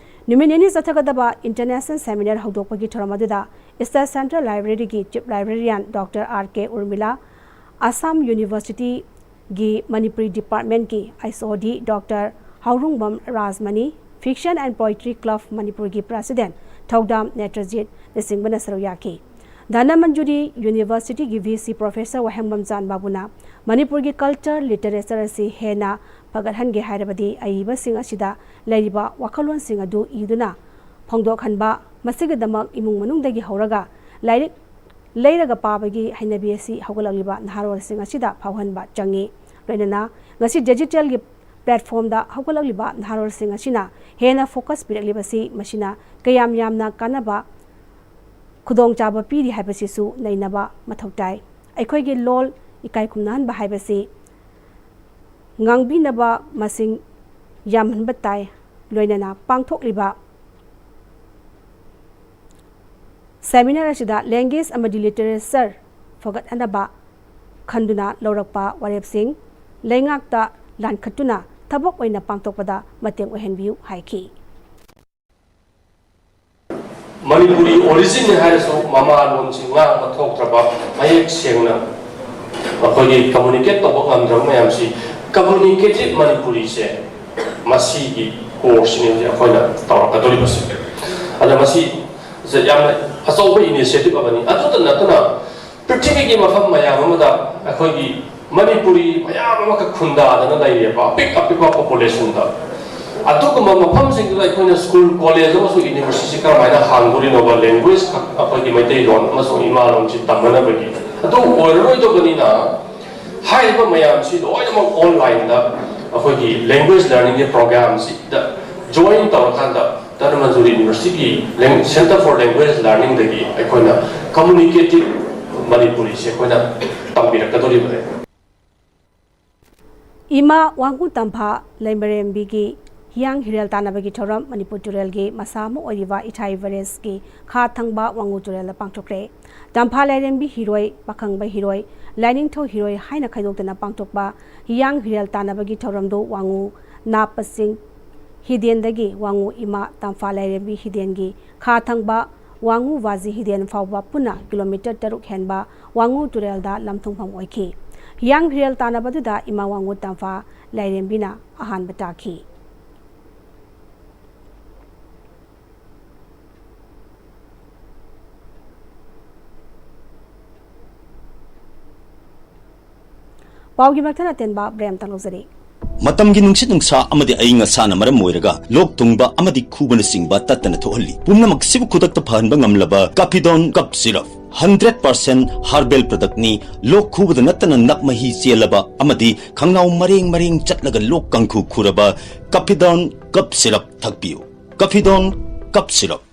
ꯅꯨꯃꯤꯠ ꯅꯤꯅꯤ ꯆꯠꯊꯒꯗꯕ ꯏꯟꯇꯔꯅꯦꯁꯅꯦꯜ ꯁꯦꯃꯤꯅꯥꯔ ꯍꯧꯗꯣꯛꯄꯒꯤ ꯊꯧꯔꯝ ꯑꯗꯨꯗ State Central Libraryꯒꯤ chief librarian doctor R K Urmila, Assam ꯌꯨꯅꯤꯚꯔꯁꯤꯇꯤꯒꯤ ꯃꯅꯤꯄꯨꯔꯤ ꯗꯤꯄꯥꯔꯠꯃꯦꯟꯠꯀꯤ H O D doctor Haorungbam Rajmani, Fiction and Poetry Club ꯃꯅꯤꯄꯨꯔꯒꯤ ꯄ꯭ꯔꯦꯁꯤꯗꯦꯟꯠ ꯊꯧꯗꯥꯝ ꯅꯦꯇ꯭ꯔꯖꯤꯠꯅꯆꯤꯡꯕꯅ ꯁꯔꯨꯛ ꯌꯥꯈꯤ꯫ ꯙꯅꯃꯟꯖꯨꯔꯤ ꯌꯨꯅꯤꯚꯔꯁꯤꯇꯤꯒꯤ ꯚꯤ ꯁꯤ ꯄ꯭ꯔꯣꯐꯦꯁꯔ ꯋꯥꯍꯦꯡꯕꯝ ꯆꯥꯟ ꯕꯥꯕꯨꯅ ꯃꯅꯤꯄꯨꯔꯒꯤ ꯀꯜꯆꯔ, ꯂꯤꯇꯔꯦꯆꯔ ꯑꯁꯤ ꯍꯦꯟꯅ ꯐꯒꯠꯍꯟꯒꯦ ꯍꯥꯏꯔꯕꯗꯤ ꯑꯏꯕꯁꯤꯡ ꯑꯁꯤꯗ ꯂꯩꯔꯤꯕ ꯋꯥꯈꯜꯂꯣꯟꯁꯤꯡ ꯑꯗꯨ ꯏꯗꯨꯅ ꯐꯣꯡꯗꯣꯛꯍꯟꯕ, ꯃꯁꯤꯒꯤꯗꯃꯛ ꯏꯃꯨꯡ ꯃꯅꯨꯡꯗꯒꯤ ꯍꯧꯔꯒ ꯂꯥꯏꯔꯤꯛ ꯂꯩꯔꯒ ꯄꯥꯕꯒꯤ ꯍꯩꯅꯕꯤ ꯑꯁꯤ ꯍꯧꯒꯠꯂꯛꯂꯤꯕ ꯅꯍꯥꯔꯣꯜꯁꯤꯡ ꯑꯁꯤꯗ ꯐꯥꯎꯍꯟꯕ ꯆꯪꯏ꯫ ꯂꯣꯏꯅꯅ ꯉꯁꯤ ꯗꯤꯖꯤꯇꯦꯜꯒꯤ ꯄ꯭ꯂꯦꯠꯐꯣꯝꯗ ꯍꯧꯒꯠꯂꯛꯂꯤꯕ ꯅꯍꯥꯔꯣꯜꯁꯤꯡ ꯑꯁꯤꯅ ꯍꯦꯟꯅ ꯐꯣꯀꯁ ꯄꯤꯔꯛꯂꯤꯕꯁꯤ ꯃꯁꯤꯅ ꯀꯌꯥꯝ ꯌꯥꯝꯅ ꯀꯥꯟꯅꯕ ꯈꯨꯗꯣꯡꯆꯥꯕ ꯄꯤꯔꯤ ꯍꯥꯏꯕꯁꯤꯁꯨ ꯅꯩꯅꯕ ꯃꯊꯧ ꯇꯥꯏ꯫ ꯑꯩꯈꯣꯏꯒꯤ ꯂꯣꯜ ꯏꯀꯥꯏ ꯈꯨꯝꯅꯍꯟꯕ ꯍꯥꯏꯕꯁꯤ ꯉꯥꯡꯕꯤꯅꯕ ꯃꯁꯤꯡ ꯌꯥꯝꯍꯟꯕ ꯇꯥꯏ꯫ ꯂꯣꯏꯅꯅ ꯄꯥꯡꯊꯣꯛꯂꯤꯕ ꯁꯦꯃꯤꯅꯥꯔ ꯑꯁꯤꯗ ꯂꯦꯡꯒ꯭ꯋꯦꯖ ꯑꯃꯗꯤ ꯂꯤꯇꯔꯦꯆꯔ ꯐꯒꯠꯍꯟꯅꯕ ꯈꯟꯗꯨꯅ ꯂꯧꯔꯛꯄ ꯋꯥꯔꯦꯞꯁꯤꯡ ꯂꯩꯉꯥꯛꯇ ꯂꯥꯟꯈꯠꯇꯨꯅ ꯊꯕꯛ ꯑꯣꯏꯅ ꯄꯥꯡꯊꯣꯛꯄꯗ ꯃꯇꯦꯡ ꯑꯣꯏꯍꯟꯕꯤꯌꯨ ꯍꯥꯏꯈꯤ꯫ ꯃꯅꯤꯄꯨꯔꯤ ꯑꯣꯔꯤꯖꯤꯟꯅꯤ ꯍꯥꯏꯔꯁꯨ ꯃꯃꯥ ꯂꯣꯟꯁꯤ ꯉꯥꯡꯕ ꯊꯣꯛꯇ꯭ꯔꯕ, ꯃꯌꯦꯛ ꯁꯦꯡꯅ ꯑꯩꯈꯣꯏꯒꯤ ꯀꯝꯃꯨꯅꯤꯀꯦꯠ ꯇꯧꯕ ꯉꯝꯗ꯭ꯔꯕ ꯃꯌꯥꯝꯁꯤ ꯀꯝꯃꯨꯅꯤꯀꯦꯇꯤꯚ ꯃꯅꯤꯄꯨꯔꯤꯁꯦ ꯃꯁꯤꯒꯤ ꯀꯣꯔꯁꯁꯤꯅꯤ ꯍꯧꯖꯤꯛ ꯑꯩꯈꯣꯏꯅ ꯇꯧꯔꯛꯀꯗꯧꯔꯤꯕꯁꯤ꯫ ꯑꯗ ꯃꯁꯤ ꯌꯥꯝꯅ ꯑꯆꯧꯕ ꯏꯅꯤꯁꯤꯌꯦꯇꯤꯚ ꯑꯃꯅꯤ꯫ ꯑꯗꯨꯇ ꯅꯠꯇꯅ ꯄ꯭ꯔꯤꯊꯤꯕꯤꯒꯤ ꯃꯐꯝ ꯃꯌꯥꯝ ꯑꯃꯗ ꯑꯩꯈꯣꯏꯒꯤ ꯃꯅꯤꯄꯨꯔꯤ ꯃꯌꯥꯝ ꯑꯃꯈꯛ ꯈꯨꯟꯗꯥꯗꯅ ꯂꯩꯔꯦꯕ, ꯑꯄꯤꯛ ꯑꯄꯤꯛꯄ ꯄꯣꯄꯨꯂꯦꯁꯟꯗ꯫ ꯑꯗꯨꯒꯨꯝꯕ ꯃꯐꯝꯁꯤꯡꯗꯨꯗ ꯑꯩꯈꯣꯏꯅ ꯁ꯭ꯀꯨꯜ, ꯀꯣꯂꯦꯖ ꯑꯃꯁꯨꯡ ꯌꯨꯅꯤꯚꯔꯁꯤꯇꯤꯁꯤ ꯀꯔꯝꯍꯥꯏꯅ ꯍꯥꯡꯗꯣꯔꯤꯅꯣꯕ, ꯂꯦꯡꯒ꯭ꯋꯦꯖ ꯈꯛ, ꯑꯩꯈꯣꯏꯒꯤ ꯃꯩꯇꯩꯂꯣꯟ ꯑꯃꯁꯨꯡ ꯏꯃꯥꯂꯣꯟꯁꯤ ꯇꯝꯅꯅꯕꯒꯤ? ꯑꯗꯨ ꯑꯣꯏꯔꯔꯣꯏꯗꯕꯅꯤꯅ ꯍꯥꯏꯔꯤꯕ ꯃꯌꯥꯝꯁꯤ ꯂꯣꯏꯅꯃꯛ ꯑꯣꯟꯂꯥꯏꯟꯗ ꯑꯩꯈꯣꯏꯒꯤ ꯂꯦꯡꯒ꯭ꯋꯦꯖ ꯂꯔꯅꯤꯡꯒꯤ ꯄ꯭ꯔꯣꯒ꯭ꯔꯥꯝꯁꯤꯗ ꯖꯣꯏꯟ ꯇꯧꯔꯀꯥꯟꯗ ꯙꯅꯃꯟꯖꯨꯔꯤ ꯌꯨꯅꯤꯚꯔꯁꯤꯇꯤꯒꯤ Center for Language Learningꯗꯒꯤ ꯑꯩꯈꯣꯏꯅ ꯀꯝꯃꯨꯅꯤꯀꯦꯇꯤꯚ ꯃꯅꯤꯄꯨꯔꯤꯁꯦ ꯑꯩꯈꯣꯏꯅ ꯇꯝꯕꯤꯔꯛꯀꯗꯧꯔꯤꯕꯅꯦ꯫ ꯏꯃꯥ ꯋꯥꯡꯉꯨ ꯇꯝꯐꯥ ꯂꯥꯏꯔꯦꯝꯕꯤꯒꯤ ꯍꯤꯌꯥꯡ ꯍꯤꯔꯦꯜ ꯇꯥꯟꯅꯕꯒꯤ ꯊꯧꯔꯝ ꯃꯅꯤꯄꯨꯔ ꯇꯨꯔꯦꯜꯒꯤ ꯃꯁꯥ ꯑꯃ ꯑꯣꯏꯔꯤꯕ ꯏꯊꯥꯏ ꯚꯦꯔꯦꯁꯀꯤ ꯈꯥ ꯊꯪꯕ ꯋꯥꯡꯉꯨ ꯇꯨꯔꯦꯜꯗ ꯄꯥꯡꯊꯣꯛꯈ꯭ꯔꯦ꯫ ꯇꯝꯐꯥ ꯂꯥꯏꯔꯦꯝꯕꯤ ꯍꯤꯔꯣꯏ, ꯄꯥꯈꯪꯕ ꯍꯤꯔꯣꯏ, ꯂꯥꯏꯅꯤꯡꯊꯧ ꯍꯤꯔꯣꯏ ꯍꯥꯏꯅ ꯈꯥꯏꯗꯣꯛꯇꯅ ꯄꯥꯡꯊꯣꯛꯄ ꯍꯤꯌꯥꯡ ꯍꯤꯔꯦꯜ ꯇꯥꯟꯅꯕꯒꯤ ꯊꯧꯔꯝꯗꯨ ꯋꯥꯡꯉꯨ ꯅꯥꯄꯁꯤꯡ ꯍꯤꯗꯦꯟꯗꯒꯤ ꯋꯥꯡꯉꯨ ꯏꯃꯥ ꯇꯝꯐꯥ ꯂꯥꯏꯔꯦꯝꯕꯤ ꯍꯤꯗꯦꯟꯒꯤ ꯈꯥ ꯊꯪꯕ ꯋꯥꯡꯉꯨ ꯋꯥꯖꯤ ꯍꯤꯗꯦꯟ ꯐꯥꯎꯕ ꯄꯨꯟꯅ ꯀꯤꯂꯣꯃꯤꯇꯔ ꯇꯔꯨꯛ ꯍꯦꯟꯕ ꯋꯥꯡꯉꯨ ꯇꯨꯔꯦꯜꯗ ꯂꯝꯊꯨꯡꯐꯝ ꯑꯣꯏꯈꯤ꯫ ꯍꯤꯌꯥꯡ ꯍꯤꯔꯦꯜ ꯇꯥꯟꯅꯕꯗꯨꯗ ꯏꯃꯥ ꯋꯥꯡꯉꯨ ꯇꯝꯐꯥ ꯂꯥꯏꯔꯦꯝꯕꯤꯅ ꯑꯍꯥꯟꯕ ꯇꯥꯈꯤ꯫ ꯄꯥꯎꯒꯤ ꯃꯊꯪ ꯑꯇꯦꯟꯕ ꯕ꯭ꯔꯦꯛ ꯑꯃꯇꯪ ꯂꯧꯖꯔꯤ꯫ ꯃꯇꯝꯒꯤ ꯅꯨꯡꯁꯤꯠ ꯅꯨꯡꯁꯥ ꯑꯃꯗꯤ ꯑꯏꯪ ꯑꯁꯥꯅ ꯃꯔꯝ ꯑꯣꯏꯔꯒ ꯂꯣꯛ ꯊꯨꯡꯕ ꯑꯃꯗꯤ ꯈꯨꯕꯅꯆꯤꯡꯕ ꯇꯠꯇꯅ ꯊꯣꯛꯍꯜꯂꯤ꯫ ꯄꯨꯝꯅꯃꯛꯁꯤꯕꯨ ꯈꯨꯗꯛꯇ ꯐꯍꯟꯕ ꯉꯝꯂꯕ ꯀꯥꯐꯤꯗꯣꯟ ꯀꯞ ꯁꯤꯔꯞ, ꯍꯟꯗ꯭ꯔꯦꯠ ꯄꯥꯔꯁꯦꯟ ꯍꯥꯔꯕꯦꯜ ꯄ꯭ꯔꯗꯛꯅꯤ꯫ ꯂꯣꯛ ꯈꯨꯕꯗ ꯅꯠꯇꯅ ꯅꯞ ꯃꯍꯤ ꯆꯦꯜꯂꯕ ꯑꯃꯗꯤ ꯈꯪꯅꯥꯎ ꯃꯔꯦꯡ ꯃꯔꯦꯡ ꯆꯠꯂꯒ ꯂꯣꯛ ꯀꯥꯡꯈꯨ ꯈꯨꯔꯕ ꯀꯥꯐꯤꯗꯣꯟ ꯀꯞ ꯁꯤꯔꯞ ꯊꯛꯄꯤꯌꯨ꯫ ꯀꯥꯐꯤꯗꯣꯟ ꯀꯞ ꯁꯤꯔꯞ꯫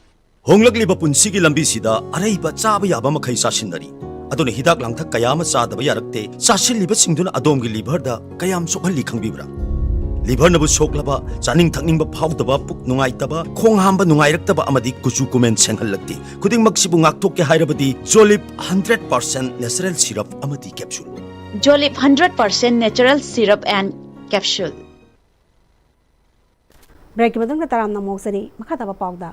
ꯍꯣꯡꯂꯛꯂꯤꯕ ꯄꯨꯟꯁꯤꯒꯤ ꯂꯝꯕꯤꯁꯤꯗ ꯑꯔꯩꯕ ꯆꯥꯕ ꯌꯥꯕ ꯃꯈꯩ ꯆꯥꯁꯤꯟꯅꯔꯤ꯫ ꯑꯗꯨꯅ ꯍꯤꯗꯥꯛ ꯂꯥꯡꯊꯛ ꯀꯌꯥ ꯑꯃ ꯆꯥꯗꯕ ꯌꯥꯔꯛꯇꯦ꯫ ꯆꯥꯁꯤꯜꯂꯤꯕꯁꯤꯡꯗꯨꯅ ꯑꯗꯣꯝꯒꯤ ꯂꯤꯚꯔꯗ ꯀꯌꯥꯝ ꯁꯣꯛꯍꯜꯂꯤ ꯈꯪꯕꯤꯕ꯭ꯔꯥ? ꯂꯤꯚꯔꯅꯕꯨ ꯁꯣꯛꯂꯕ, ꯆꯥꯅꯤꯡ ꯊꯛꯅꯤꯡꯕ ꯐꯥꯎꯗꯕ, ꯄꯨꯛ ꯅꯨꯡꯉꯥꯏꯇꯕ, ꯈꯣꯡ ꯍꯥꯝꯕ ꯅꯨꯡꯉꯥꯏꯔꯛꯇꯕ ꯑꯃꯗꯤ ꯀꯨꯆꯨ ꯀꯨꯃꯦꯟ ꯁꯦꯡꯍꯜꯂꯛꯇꯦ꯫ ꯈꯨꯗꯤꯡꯃꯛꯁꯤꯕꯨ ꯉꯥꯛꯊꯣꯛꯀꯦ ꯍꯥꯏꯔꯕꯗꯤ ꯖꯣꯂꯤꯞ ꯍꯟꯗ꯭ꯔꯦꯠ ꯄꯥꯔꯁꯦꯟ ꯅꯦꯆꯔꯦꯜ ꯁꯤꯔꯞ ꯑꯃꯗꯤ capsule. Jolip hundred percent natural syrup and capsule. ꯕ꯭ꯔꯦꯛꯀꯤ ꯃꯇꯨꯡꯗ ꯇꯔꯥꯝꯅ ꯑꯃꯨꯛ ꯑꯣꯛꯆꯔꯤ꯫ ꯃꯈꯥ ꯇꯥꯕ ꯄꯥꯎꯗ,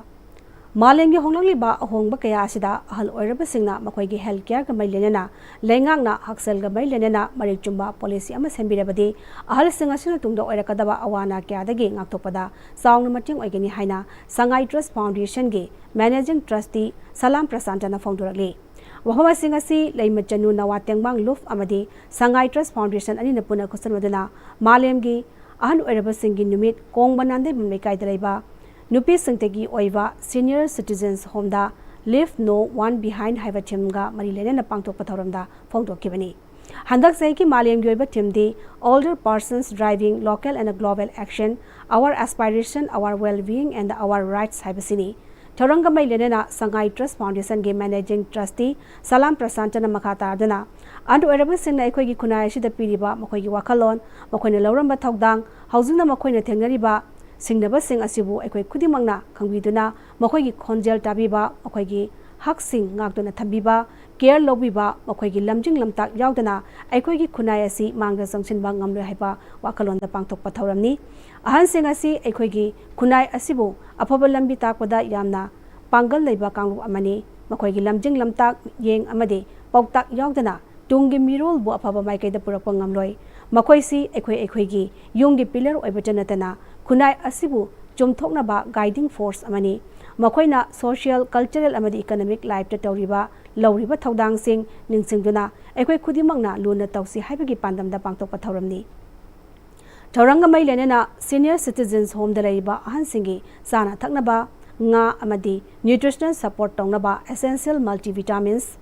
ꯃꯥꯂꯦꯝꯒꯤ ꯍꯣꯡꯂꯛꯂꯤꯕ ꯑꯍꯣꯡꯕ ꯀꯌꯥ ꯑꯁꯤꯗ ꯑꯍꯜ ꯑꯣꯏꯔꯕꯁꯤꯡꯅ ꯃꯈꯣꯏꯒꯤ health careꯒ ꯃꯔꯤ ꯂꯩꯅꯅ, ꯂꯩꯉꯥꯛꯅ ꯍꯛꯁꯦꯜꯒ ꯃꯔꯤ ꯂꯩꯅꯅ ꯃꯔꯤꯛ ꯆꯨꯝꯕ policy ꯑꯃ ꯁꯦꯝꯕꯤꯔꯕꯗꯤ, ꯑꯍꯜꯁꯤꯡ ꯑꯁꯤꯅ ꯇꯨꯡꯗ ꯑꯣꯏꯔꯛꯀꯗꯕ ꯑꯋꯥ ꯑꯅꯥ ꯀꯌꯥꯗꯒꯤ ꯉꯥꯛꯊꯣꯛꯄꯗ ꯆꯥꯎꯅ ꯃꯇꯦꯡ ꯑꯣꯏꯒꯅꯤ ꯍꯥꯏꯅ ꯁꯉꯥꯏ Trust Foundationꯒꯤ Managing Trustee ꯁꯂꯥꯝ ꯄ꯭ꯔꯁꯥꯟꯇꯅ ꯐꯣꯡꯗꯣꯔꯛꯂꯤ꯫ ꯋꯥꯐꯝ ꯑꯁꯤꯡ ꯑꯁꯤ ꯂꯩꯃꯆꯅꯨ ꯅꯋꯥ ꯇꯦꯡꯕꯥꯡ ꯂꯨꯞ ꯑꯃꯗꯤ ꯁꯉꯥꯏ Trust Foundation ꯑꯅꯤꯅ ꯄꯨꯟꯅ ꯈꯨꯠꯁꯝꯅꯗꯨꯅ ꯃꯥꯂꯦꯝꯒꯤ ꯑꯍꯜ ꯑꯣꯏꯔꯕꯁꯤꯡꯒꯤ ꯅꯨꯃꯤꯠ ꯀꯣꯡꯕ ꯅꯥꯟꯗꯩꯕꯝ ꯂꯩꯀꯥꯏꯗ ꯂꯩꯕ ꯅꯨꯄꯤꯁꯤꯡꯇꯒꯤ ꯑꯣꯏꯕ Senior Citizens Homeꯗ Leave No One Behind ꯍꯥꯏꯕ themeꯒ ꯃꯔꯤ ꯂꯩꯅꯅ ꯄꯥꯡꯊꯣꯛꯄ ꯊꯧꯔꯝꯗ ꯐꯣꯡꯗꯣꯛꯈꯤꯕꯅꯤ꯫ ꯍꯟꯗꯛ ꯆꯍꯤꯒꯤ ꯃꯥꯂꯦꯝꯒꯤ ꯑꯣꯏꯕ themeꯗꯤ Older Persons Driving Local and Global Action, Our Aspiration, Our Well-Being and Our Rights ꯍꯥꯏꯕꯁꯤꯅꯤ꯫ ꯊꯧꯔꯝꯒ ꯃꯔꯤ ꯂꯩꯅꯅ ꯁꯉꯥꯏ Trust Foundationꯒꯤ Managing Trustee ꯁꯂꯥꯝ ꯄ꯭ꯔꯁꯥꯟꯇꯅ ꯃꯈꯥ ꯇꯥꯗꯨꯅ, ꯑꯍꯜ ꯑꯣꯏꯔꯕꯁꯤꯡꯅ ꯑꯩꯈꯣꯏꯒꯤ ꯈꯨꯟꯅꯥꯏ ꯑꯁꯤꯗ ꯄꯤꯔꯤꯕ ꯃꯈꯣꯏꯒꯤ ꯋꯥꯈꯜꯂꯣꯟ, ꯃꯈꯣꯏꯅ ꯂꯧꯔꯝꯕ ꯊꯧꯗꯥꯡ, ꯍꯧꯖꯤꯛꯅ ꯃꯈꯣꯏꯅ ꯊꯦꯡꯅꯔꯤꯕ ꯁꯤꯡꯅꯕꯁꯤꯡ ꯑꯁꯤꯕꯨ ꯑꯩꯈꯣꯏ ꯈꯨꯗꯤꯡꯃꯛꯅ ꯈꯪꯕꯤꯗꯨꯅ, ꯃꯈꯣꯏꯒꯤ ꯈꯣꯟꯖꯦꯜ ꯇꯥꯕꯤꯕ, ꯃꯈꯣꯏꯒꯤ ꯍꯛꯁꯤꯡ ꯉꯥꯛꯇꯨꯅ ꯊꯝꯕꯤꯕ, care ꯂꯧꯕꯤꯕ, ꯃꯈꯣꯏꯒꯤ ꯂꯝꯖꯤꯡ ꯂꯝꯇꯥꯛ ꯌꯥꯎꯗꯅ ꯑꯩꯈꯣꯏꯒꯤ ꯈꯨꯟꯅꯥꯏ ꯑꯁꯤ ꯃꯥꯡꯗ ꯆꯪꯁꯤꯟꯕ ꯉꯝꯂꯣꯏ ꯍꯥꯏꯕ ꯋꯥꯈꯜꯂꯣꯟꯗ ꯄꯥꯡꯊꯣꯛꯄ ꯊꯧꯔꯝꯅꯤ꯫ ꯑꯍꯟꯁꯤꯡ ꯑꯁꯤ ꯑꯩꯈꯣꯏꯒꯤ ꯈꯨꯟꯅꯥꯏ ꯑꯁꯤꯕꯨ ꯑꯐꯕ ꯂꯝꯕꯤ ꯇꯥꯛꯄꯗ ꯌꯥꯝꯅ ꯄꯥꯡꯒꯜ ꯂꯩꯕ ꯀꯥꯡꯂꯨꯞ ꯑꯃꯅꯤ꯫ ꯃꯈꯣꯏꯒꯤ ꯂꯝꯖꯤꯡ ꯂꯝꯇꯥꯛ, ꯃꯤꯠꯌꯦꯡ ꯑꯃꯗꯤ ꯄꯥꯎꯇꯥꯛ ꯌꯥꯎꯗꯅ ꯇꯨꯡꯒꯤ ꯃꯤꯔꯣꯜꯕꯨ ꯑꯐꯕ ꯃꯥꯏꯀꯩꯗ ꯄꯨꯔꯛꯄ ꯉꯝꯂꯣꯏ꯫ ꯃꯈꯣꯏꯁꯤ ꯑꯩꯈꯣꯏ ꯑꯩꯈꯣꯏꯒꯤ ꯌꯨꯝꯒꯤ pillar ꯑꯣꯏꯕꯇ ꯅꯠꯇꯅ ꯈꯨꯟꯅꯥꯏ ꯑꯁꯤꯕꯨ ꯆꯨꯝꯊꯣꯛꯅꯕ guiding force ꯑꯃꯅꯤ꯫ ꯃꯈꯣꯏꯅ social, cultural ꯑꯃꯗꯤ economic lifeꯇ ꯇꯧꯔꯤꯕ, ꯂꯧꯔꯤꯕ ꯊꯧꯗꯥꯡꯁꯤꯡ ꯅꯤꯡꯁꯤꯡꯗꯨꯅ ꯑꯩꯈꯣꯏ ꯈꯨꯗꯤꯡꯃꯛꯅ ꯂꯨꯅ ꯇꯧꯁꯤ ꯍꯥꯏꯕꯒꯤ ꯄꯥꯟꯗꯝꯗ ꯄꯥꯡꯊꯣꯛꯄ ꯊꯧꯔꯝꯅꯤ꯫ ꯊꯧꯔꯝꯒ ꯃꯔꯤ ꯂꯩꯅꯅ Senior Citizens Homeꯗ ꯂꯩꯔꯤꯕ ꯑꯍꯟꯁꯤꯡꯒꯤ ꯆꯥꯅ ꯊꯛꯅꯕ, ꯉꯥ ꯑꯃꯗꯤ nutritional support ꯇꯧꯅꯕ essential multivitamins,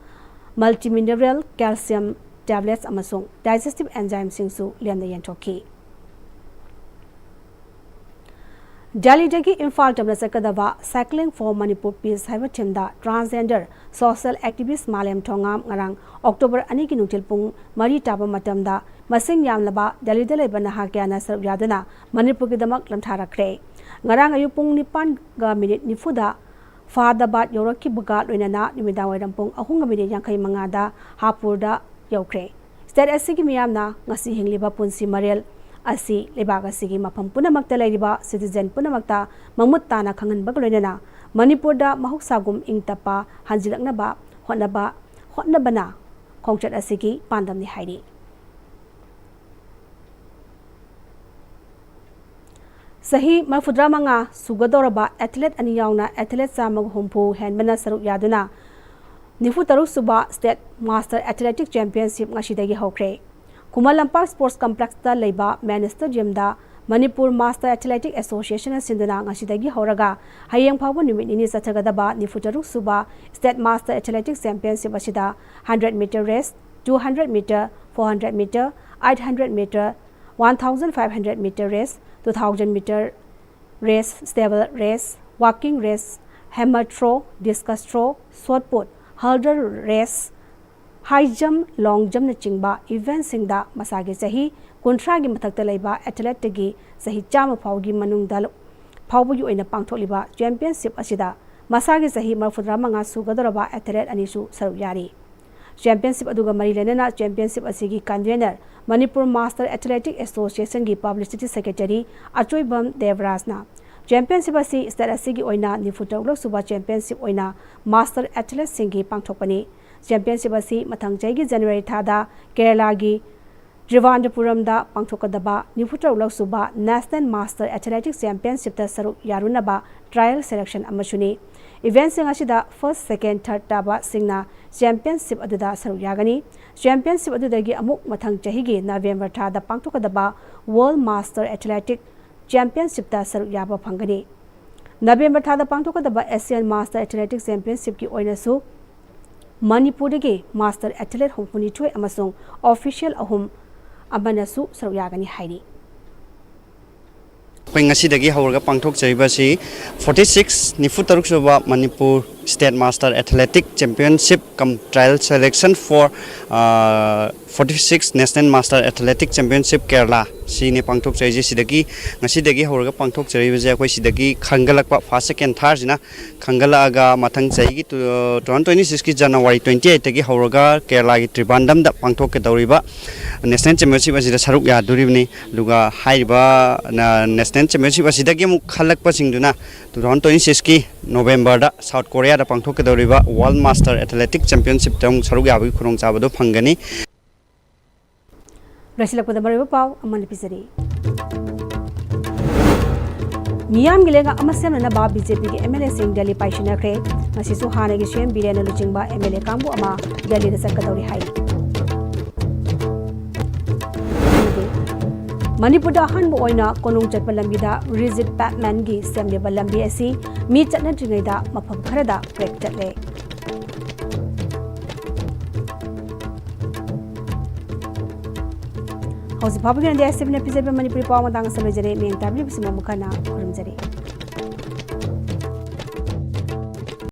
multimineral, calcium tablets ꯑꯃꯁꯨꯡ digestive enzymeꯁꯤꯡꯁꯨ ꯂꯦꯝꯅ ꯌꯦꯟꯊꯣꯛꯈꯤ꯫ ꯗꯦꯜꯂꯤꯗꯒꯤ ꯏꯝꯐꯥꯜ ꯇꯝꯅ ꯆꯠꯀꯗꯕ Cycling for Manipur Peace ꯍꯥꯏꯕ themeꯗ transgender social activist ꯃꯥꯂꯦꯝ ꯊꯣꯉꯥꯝ ꯉꯔꯥꯡ October ꯑꯅꯤꯒꯤ ꯅꯨꯡꯊꯤꯜ ꯄꯨꯡ ꯃꯔꯤ ꯇꯥꯕ ꯃꯇꯝꯗ ꯃꯁꯤꯡ ꯌꯥꯝꯂꯕ ꯗꯦꯜꯂꯤꯗ ꯂꯩꯕ ꯅꯍꯥ ꯀꯌꯥꯅ ꯁꯔꯨꯛ ꯌꯥꯗꯨꯅ ꯃꯅꯤꯄꯨꯔꯒꯤꯗꯃꯛ ꯂꯝꯊꯥꯔꯛꯈ꯭ꯔꯦ꯫ ꯉꯔꯥꯡ ꯑꯌꯨꯛ ꯄꯨꯡ ꯅꯤꯄꯥꯟꯒ ꯃꯤꯅꯤꯠ ꯅꯤꯐꯨꯗ ꯐꯥꯗꯥꯕꯥꯗ ꯌꯧꯔꯛꯈꯤꯕꯒ ꯂꯣꯏꯅꯅ ꯅꯨꯃꯤꯗꯥꯡꯋꯥꯏꯔꯝ ꯄꯨꯡ ꯑꯍꯨꯝꯒ ꯃꯤꯅꯤꯠ ꯌꯥꯡꯈꯩ ꯃꯉꯥꯗ ꯍꯥꯄꯨꯔꯗ ꯌꯧꯈ꯭ꯔꯦ꯫ State ꯑꯁꯤꯒꯤ ꯃꯤꯌꯥꯝꯅ ꯉꯁꯤ ꯍꯤꯡꯂꯤꯕ ꯄꯨꯟꯁꯤ ꯃꯔꯦꯜ ꯑꯁꯤ ꯂꯩꯕꯥꯛ ꯑꯁꯤꯒꯤ ꯃꯐꯝ ꯄꯨꯝꯅꯃꯛꯇ ꯂꯩꯔꯤꯕ citizen ꯄꯨꯝꯅꯃꯛꯇ ꯃꯃꯨꯠ ꯇꯥꯅ ꯈꯪꯍꯟꯕꯒ ꯂꯣꯏꯅꯅ ꯃꯅꯤꯄꯨꯔꯗ ꯃꯍꯧꯁꯥꯒꯨꯝ ꯏꯪ ꯇꯞꯄ ꯍꯟꯖꯤꯜꯂꯛꯅꯕ ꯍꯣꯠꯅꯕ ꯍꯣꯠꯅꯕꯅ ꯈꯣꯡꯆꯠ ꯑꯁꯤꯒꯤ ꯄꯥꯟꯗꯝꯅꯤ ꯍꯥꯏꯔꯤ꯫ ꯆꯍꯤ ꯃꯔꯤꯐꯨꯇꯔꯥ ꯃꯉꯥ ꯁꯨꯒꯗꯧꯔꯕ ꯑꯦꯊꯂꯦꯠ ꯑꯅꯤ ꯌꯥꯎꯅ ꯑꯦꯊꯂꯦꯠ ꯆꯥꯝꯃꯒ ꯍꯨꯝꯐꯨ ꯍꯦꯟꯕꯅ ꯁꯔꯨꯛ ꯌꯥꯗꯨꯅ ꯅꯤꯐꯨ ꯇꯔꯨꯛ ꯁꯨꯕ ꯁ꯭ꯇꯦꯠ ꯃꯥꯁꯇꯔ ꯑꯦꯊꯂꯦꯇꯤꯛ ꯆꯦꯝꯄꯤꯌꯟꯁꯤꯞ ꯉꯁꯤꯗꯒꯤ ꯍꯧꯈ꯭ꯔꯦ꯫ ꯈꯨꯃꯟ ꯂꯝꯄꯥꯛ ꯁ꯭ꯄꯣꯔꯠꯁ ꯀꯝꯄ꯭ꯂꯦꯛꯁꯇ ꯂꯩꯕ ꯃꯦꯟ ꯁ꯭ꯇꯦꯗꯤꯌꯝꯗ ꯃꯅꯤꯄꯨꯔ ꯃꯥꯁꯇꯔ ꯑꯦꯊꯂꯦꯇꯤꯛ ꯑꯦꯁꯣꯁꯤꯌꯦꯁꯟꯅ ꯁꯤꯟꯗꯨꯅ ꯉꯁꯤꯗꯒꯤ ꯍꯧꯔꯒ ꯍꯌꯦꯡ ꯐꯥꯎꯕ ꯅꯨꯃꯤꯠ ꯅꯤꯅꯤ ꯆꯠꯊꯒꯗꯕ ꯅꯤꯐꯨ ꯇꯔꯨꯛ ꯁꯨꯕ ꯁ꯭ꯇꯦꯠ ꯃꯥꯁꯇꯔ ꯑꯦꯊꯂꯦꯇꯤꯛ ꯆꯦꯝꯄꯤꯌꯟꯁꯤꯞ ꯑꯁꯤꯗ hundred metre race, two hundred metre, four hundred metre, eight hundred metre, one thousand five hundred metre race, two thousand metre race, steeple race, walking race, hammer throw, discus throw, shot put, hurdle race, high jump, long ꯖꯝꯞꯅꯆꯤꯡꯕ ꯏꯚꯦꯟꯠꯁꯤꯡꯗ ꯃꯁꯥꯒꯤ ꯆꯍꯤ ꯀꯨꯟꯊ꯭ꯔꯥꯒꯤ ꯃꯊꯛꯇ ꯂꯩꯕ ꯑꯦꯊꯂꯦꯠꯇꯒꯤ ꯆꯍꯤ ꯆꯥꯝꯃ ꯐꯥꯎꯒꯤ ꯃꯅꯨꯡꯗ ꯐꯥꯎꯕꯒꯤ ꯑꯣꯏꯅ ꯄꯥꯡꯊꯣꯛꯂꯤꯕ ꯆꯦꯝꯄꯤꯌꯟꯁꯤꯞ ꯑꯁꯤꯗ ꯃꯁꯥꯒꯤ ꯆꯍꯤ ꯃꯔꯤꯐꯨꯇꯔꯥ ꯃꯉꯥ ꯁꯨꯒꯗꯧꯔꯕ ꯑꯦꯊꯂꯦꯠ ꯑꯅꯤꯁꯨ ꯁꯔꯨꯛ ꯌꯥꯔꯤ꯫ ꯆꯦꯝꯄꯤꯌꯟꯁꯤꯞ ꯑꯗꯨꯒ ꯃꯔꯤ ꯂꯩꯅꯅ ꯆꯦꯝꯄꯤꯌꯟꯁꯤꯞ ꯑꯁꯤꯒꯤ ꯀꯟꯚꯦꯅꯔ ꯃꯅꯤꯄꯨꯔ ꯃꯥꯁꯇꯔ ꯑꯦꯊꯂꯦꯇꯤꯛ ꯑꯦꯁꯣꯁꯤꯌꯦꯁꯟꯒꯤ ꯄꯕ꯭ꯂꯤꯁꯤꯇꯤ ꯁꯦꯀ꯭ꯔꯦꯇꯔꯤ ꯑꯆꯣꯏꯕꯝ ꯗꯦꯕꯔꯥꯖꯅ ꯆꯦꯝꯄꯤꯌꯟꯁꯤꯞ ꯑꯁꯤ ꯁ꯭ꯇꯦꯠ ꯑꯁꯤꯒꯤ ꯑꯣꯏꯅ ꯅꯤꯐꯨ ꯇꯔꯨꯛ ꯁꯨꯕ ꯆꯦꯝꯄꯤꯌꯟꯁꯤꯞ ꯑꯣꯏꯅ ꯃꯥꯁꯇꯔ ꯑꯦꯊꯂꯦꯠꯁꯤꯡꯒꯤ ꯄꯥꯡꯊꯣꯛꯄꯅꯤ꯫ ꯆꯦꯝꯄꯤꯌꯟꯁꯤꯞ ꯑꯁꯤ ꯃꯊꯪ ꯆꯍꯤꯒꯤ ꯖꯅꯋꯥꯔꯤ ꯊꯥꯗ ꯀꯦꯔꯂꯥꯒꯤ ꯇ꯭ꯔꯤꯚꯥꯟꯗꯄꯨꯔꯝꯗ ꯄꯥꯡꯊꯣꯛꯀꯗꯕ ꯅꯤꯐꯨ ꯇꯔꯨꯛ ꯁꯨꯕ ꯅꯦꯁꯅꯦꯜ ꯃꯥꯁꯇꯔ ꯑꯦꯊꯂꯦꯇꯤꯛꯁ ꯆꯦꯝꯄꯤꯌꯟꯁꯤꯞꯇ ꯁꯔꯨꯛ ꯌꯥꯔꯨꯅꯕ ꯇ꯭ꯔꯥꯌꯦꯜ ꯁꯦꯂꯦꯛꯁꯟ ꯑꯃꯁꯨꯅꯤ꯫ ꯏꯚꯦꯟꯠꯁꯤꯡ ꯑꯁꯤꯗ ꯐꯥꯔꯁ, ꯁꯦꯀꯦꯟ, ꯊꯥꯔꯗ ꯇꯥꯕꯁꯤꯡꯅ ꯆꯦꯝꯄꯤꯌꯟꯁꯤꯞ ꯑꯗꯨꯗ ꯁꯔꯨꯛ ꯌꯥꯒꯅꯤ꯫ ꯆꯦꯝꯄꯤꯌꯟꯁꯤꯞ ꯑꯗꯨꯗꯒꯤ ꯑꯃꯨꯛ ꯃꯊꯪ ꯆꯍꯤꯒꯤ ꯅꯕꯦꯝꯕꯔ ꯊꯥꯗ ꯄꯥꯡꯊꯣꯛꯀꯗꯕ ꯋꯥꯔꯜꯗ ꯃꯥꯁꯇꯔ ꯑꯦꯊꯂꯦꯇꯤꯛ ꯆꯦꯝꯄꯤꯌꯟꯁꯤꯞꯇ ꯁꯔꯨꯛ ꯌꯥꯕ ꯐꯪꯒꯅꯤ꯫ ꯅꯕꯦꯝꯕꯔ ꯊꯥꯗ ꯄꯥꯡꯊꯣꯛꯀꯗꯕ ꯑꯦꯁꯤꯌꯥꯟ ꯃꯥꯁꯇꯔ ꯑꯦꯊꯂꯦꯇꯤꯛ ꯆꯦꯝꯄꯤꯌꯟꯁꯤꯞꯀꯤ ꯑꯣꯏꯅꯁꯨ ꯃꯅꯤꯄꯨꯔꯗꯒꯤ ꯃꯥꯁꯇꯔ ꯑꯦꯊꯂꯦꯠ ꯍꯨꯝꯐꯨꯅꯤꯊꯣꯏ ꯑꯃꯁꯨꯡ ꯑꯣꯐꯤꯁꯤꯌꯦꯜ ꯑꯍꯨꯝ ꯑꯃꯅꯁꯨ ꯁꯔꯨꯛ ꯌꯥꯒꯅꯤ ꯍꯥꯏꯔꯤ꯫ ꯑꯩꯈꯣꯏ ꯉꯁꯤꯗꯒꯤ ꯍꯧꯔꯒ ꯄꯥꯡꯊꯣꯛꯆꯔꯤꯕ ꯑꯁꯤ ꯐꯣꯔꯇꯤ ꯁꯤꯛꯁ, ꯅꯤꯐꯨ ꯇꯔꯨꯛ ꯁꯨꯕ Manipur State Master Athletic Championship cum Trial Selection for, uh, forty-six National Master Athletic Championship Kerala, ꯁꯤꯅꯤ ꯄꯥꯡꯊꯣꯛꯆꯔꯤꯁꯦ꯫ ꯁꯤꯗꯒꯤ, ꯉꯁꯤꯗꯒꯤ ꯍꯧꯔꯒ ꯄꯥꯡꯊꯣꯛꯆꯔꯤꯕꯁꯦ, ꯑꯩꯈꯣꯏ ꯁꯤꯗꯒꯤ ꯈꯟꯒꯠꯂꯛꯄ first, second, thirdꯁꯤꯅ ꯈꯟꯒꯠꯂꯛꯑꯒ, ꯃꯊꯪ ꯆꯍꯤꯒꯤ two thousand twenty sixꯀꯤ January twenty eightꯇꯒꯤ ꯍꯧꯔꯒ ꯀꯦꯔꯂꯥꯒꯤ ꯇ꯭ꯔꯤꯕꯥꯟꯗꯝꯗ ꯄꯥꯡꯊꯣꯛꯀꯗꯧꯔꯤꯕ National Championship ꯑꯁꯤꯗ ꯁꯔꯨꯛ ꯌꯥꯗꯣꯔꯤꯕꯅꯤ꯫ ꯑꯗꯨꯒ ꯍꯥꯏꯔꯤꯕ National Championship ꯑꯁꯤꯗꯒꯤ ꯑꯃꯨꯛ ꯈꯜꯂꯛꯄꯁꯤꯡꯗꯨꯅ two thousand twenty sixꯀꯤ Novemberꯗ South Koreaꯗ ꯄꯥꯡꯊꯣꯛꯀꯗꯧꯔꯤꯕ World Master Athletic Championshipꯇ ꯑꯃꯨꯛ ꯁꯔꯨꯛ ꯌꯥꯕꯒꯤ ꯈꯨꯗꯣꯡꯆꯥꯕꯗꯨ ꯐꯪꯒꯅꯤ꯫ ꯂꯣꯏꯁꯤꯜꯂꯛꯄꯗ ꯃꯔꯨꯑꯣꯏꯕ ꯄꯥꯎ ꯑꯃꯅ ꯄꯤꯖꯔꯤ꯫ ꯃꯤꯌꯥꯝꯒꯤ ꯂꯩꯉꯥꯛ ꯑꯃ ꯁꯦꯝꯅꯅꯕ ꯕꯤ ꯖꯦ ꯄꯤꯒꯤ ꯑꯦꯝ ꯑꯦꯜ ꯑꯦꯁꯤꯡ ꯗꯦꯜꯂꯤ ꯄꯥꯏꯁꯤꯟꯅꯈ꯭ꯔꯦ꯫ ꯉꯁꯤꯁꯨ ꯍꯥꯟꯅꯒꯤ ꯁꯤ ꯑꯦꯝ ꯕꯤꯔꯦꯟꯅ ꯂꯨꯆꯤꯡꯕ ꯑꯦꯝ ꯑꯦꯜ ꯑꯦ ꯀꯥꯡꯕꯨ ꯑꯃ ꯗꯦꯜꯂꯤꯗ ꯆꯠꯀꯗꯧꯔꯤ ꯍꯥꯏꯔꯤ꯫ ꯃꯅꯤꯄꯨꯔꯗ ꯑꯍꯥꯟꯕ ꯑꯣꯏꯅ ꯀꯣꯅꯨꯡ ꯆꯠꯄ ꯂꯝꯕꯤꯗ ꯔꯤꯖꯤꯠ ꯄꯦꯚꯃꯦꯟꯒꯤ ꯁꯦꯝꯂꯤꯕ ꯂꯝꯕꯤ ꯑꯁꯤ ꯃꯤ ꯆꯠꯅꯗ꯭ꯔꯤꯉꯩꯗ ꯃꯐꯝ ꯈꯔꯗ ꯀ꯭ꯔꯦꯛ ꯆꯠꯂꯦ꯫ ꯍꯧꯖꯤꯛ ꯐꯥꯎꯕꯒꯤ ꯑꯣꯏꯅꯗꯤ ꯑꯥꯏ ꯑꯦꯁ ꯇꯤ ꯚꯤꯅ ꯄꯤꯖꯔꯤꯕ ꯃꯅꯤꯄꯨꯔꯤ ꯄꯥꯎ ꯃꯇꯥꯡ ꯑꯁꯤꯗ ꯂꯣꯏꯖꯔꯦ꯫ ꯃꯤꯠꯌꯦꯡ ꯇꯥꯕꯤꯔꯤꯕꯁꯤꯡꯕꯨ ꯑꯃꯨꯛ ꯍꯟꯅ ꯈꯨꯔꯨꯝꯖꯔꯤ꯫